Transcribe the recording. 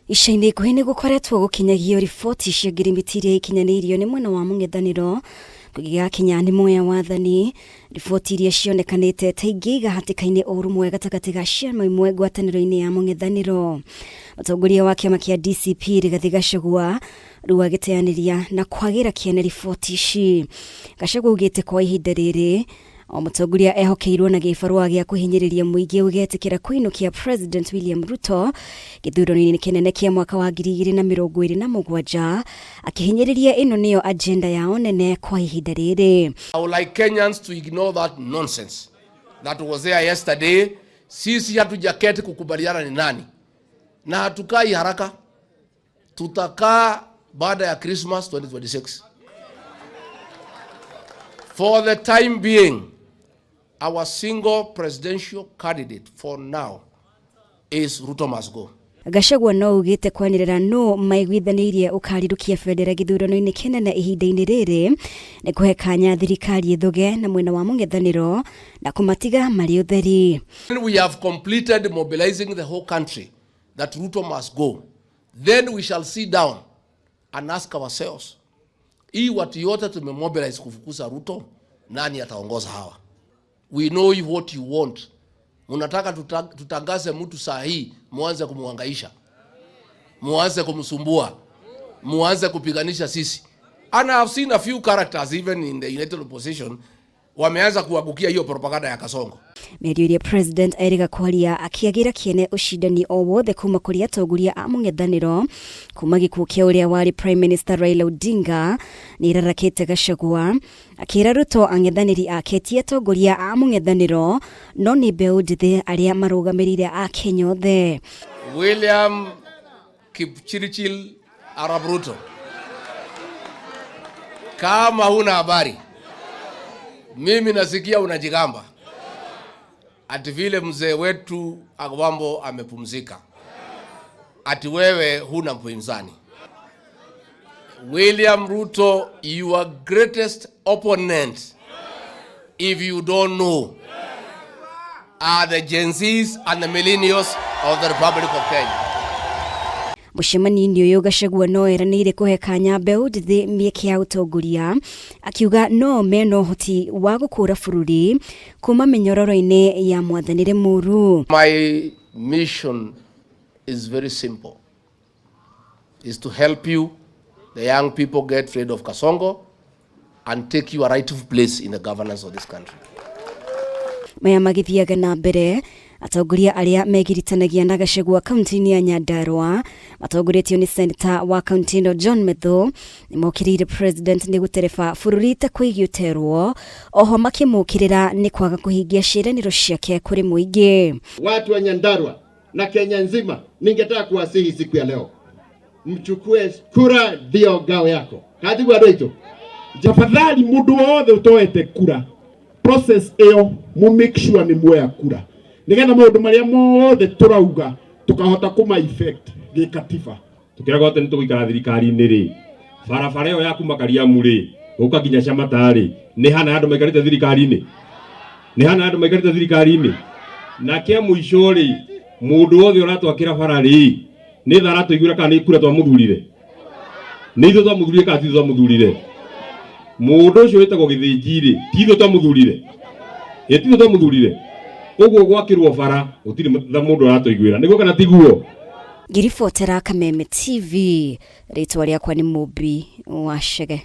Ica-inĩ ikuhĩ nĩ gũkoretwo gũkinyagio riboti cia ngirimiti iria ikinyanĩirio nĩ mwena wa mũng'ethanĩro kũngĩgakinya nĩ moya wathani. Riboti iria cionekanĩte ta ingĩiga hatĩka-inĩ ũrũmwe gatagatĩ ga ciama imwe ngwatanĩro-inĩ ya mũng'ethanĩro. Mũtongoria wa kĩama kĩa DCP Rigathĩ Gachagua rĩu agĩteanĩria na kwagĩra kĩene riboti ici. Gachagua augĩte kwa ihinda rĩrĩ O mũtongoria ehokeirwo na gĩbarũa gĩa kũhinyĩrĩria mũingĩ ũgetĩkĩra kũinũkia President William Ruto gĩthurano-inĩ kĩnene kĩa mwaka wa 2027, akĩhinyĩrĩria ĩno nĩyo agenda yao nene kwa ihinda rĩrĩ. I would like Kenyans to ignore that nonsense that was there yesterday. Sisi hatujaketi kukubaliana ni nani na hatukai haraka, tutakaa baada ya Christmas 2026. For the time being, our single presidential candidate for now is Ruto must go. Gachagua no ugĩte kwanĩrĩra nũ maiguithanĩirie ũkarirũkia bendera gĩthurano-inĩ kĩnene ihinda-inĩ rĩrĩ nĩ kũhe kanya thirikari ĩthũge na mwena wa mũng'ethanĩro na kũmatiga marĩ ũtheri. When we have completed mobilizing the whole country that Ruto must go, then we shall sit down and ask ourselves, hii watu yote tumemobilize kufukuza Ruto, nani ataongoza hawa? We know you what you want. Mnataka tutangaze mtu saa hii, muanze kumhangaisha, muanze kumsumbua, muanze kupiganisha sisi. And I have seen a few characters even in the united opposition wameanza kuangukia hiyo propaganda ya Kasongo. Mĩario ĩrĩa President erĩga kwaria akĩagĩra kĩene ũcindani o wothe kuma kũrĩ atongoria a mũng'ethanĩro kuma gĩkuũ kĩa ũrĩa warĩ Prime Minister Raila Odinga nĩ ĩrarakĩte Gachagua akĩra Ruto ang'ethanĩri ake ti atongoria a mũng'ethanĩro no nĩ mbeũ njĩthĩ arĩa marũgamĩrĩire a Kenya othe. William Kipchirchir Arap Ruto, kama huna habari, mimi nasikia unajigamba ati vile mzee wetu Agwambo amepumzika, ati wewe huna mpinzani. William Ruto, your greatest opponent, if you don't know, are the Gen Zs and the millennials of the Republic of Kenya. Mũcemanio-inĩ ũyũ Gachagua no eranĩire kũhe kanya mbeũ njĩthĩ mĩeke ya ũtongoria akiuga no mena ũhoti wa gũkũra bũrũri kuma mĩnyororo-inĩ ya mwathanĩre mũru. My mission is very simple. Is to help you, the young people, get rid of Kasongo and take your rightful place in the governance of this country. Maya magĩthiaga na mbere atongoria arĩa megiritanagia na Gachagua kaunti-inĩ ya Nyandarua matongoretio nĩ seneta wa kaunti ĩno John Methu nĩ mokĩrĩire president nĩ gũtereba bũrũri ta kũigĩterwo oho makĩmũkĩrĩra nĩ kwaga kũhingia ciĩranĩro ciake kũrĩ mũingĩ. Watu wa Nyandarua na Kenya nzima, ningetaka kuwasihi siku ya leo mchukue kura, ndio ngao yako kathigwa andũ aitũ. Tafadhali mundu wothe utoete kura process iyo mu make sure ni muoya kura nigetha maundu maria mothe turauga tukahota kuma effect gikatiba. Tukiraga atĩ nĩ tũgũikara thirikari-inĩ rĩ, barabara ĩyo ya kuma Kariamu rĩ gũka nginya Camata rĩ, nĩ hana andũ maikarĩte thirikari-inĩ, nĩ hana andũ maikarĩte thirikari-inĩ. Na kĩa mũico rĩ, mũndũ wothe ũratwakĩra bara rĩ, nĩ tha aratũiguĩra kana nĩ kura twamũthurire? Nĩ ithuĩ twamũthurire kana ti ithuĩ twamũthurire? Mũndũ ũcio wĩtagwo Gĩthĩnji rĩ, ti ithuĩ twamũthurire? Ĩ ti ithuĩ twamũthurire? Ũguo gwakĩrwo bara gũtirĩ tha mũndũ aratũiguĩra, nĩguo kana tiguo? Ngĩribotera Kameme TV, rĩtwa rĩakwa nĩ Mũmbi wa Chege.